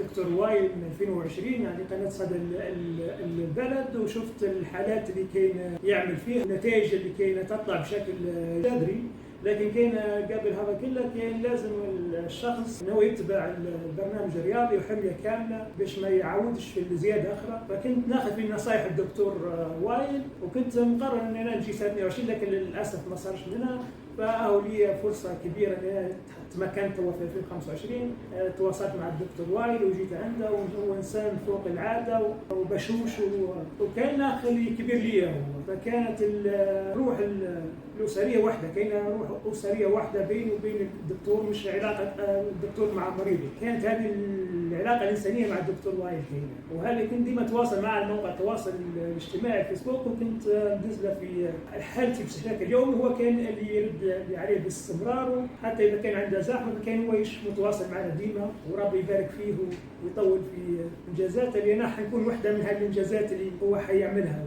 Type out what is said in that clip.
الدكتور وايل من 2020 يعني قناة صدى البلد، وشفت الحالات اللي كاين يعمل فيها، النتائج اللي كاينه تطلع بشكل جذري. لكن كاين قبل هذا كله كاين لازم الشخص انه يتبع البرنامج الرياضي وحميه كاملة باش ما يعاودش في الزيادة اخرى. فكنت ناخذ في نصائح الدكتور وايل، وكنت مقرر ان انا نجي سنة 22، لكن للاسف ما صارش منها. فأهو لي فرصة كبيرة ان انا تمكنت في 2025، تواصلت مع الدكتور وايل وجيت عنده، وهو انسان فوق العادة وبشوش وكان اخ كبير لي هو. فكانت الروح الاسرية واحده، كاينه روح اسرية واحدة بيني وبين الدكتور، مش علاقة الدكتور مع مريضه. كانت هذه العلاقة الانسانية مع الدكتور وايل كاينه، وهذه كنت ديما اتواصل معه على موقع التواصل الاجتماعي فيسبوك، وكنت ندز في حالتي بشكل اليومي، هو كان اللي يرد عليه باستمرار، حتى اذا كان عنده زحمة كان هو متواصل معنا ديما. وربي يبارك فيه ويطول في انجازاته، لان حيكون واحدة من هذه الانجازات اللي هو حيعملها.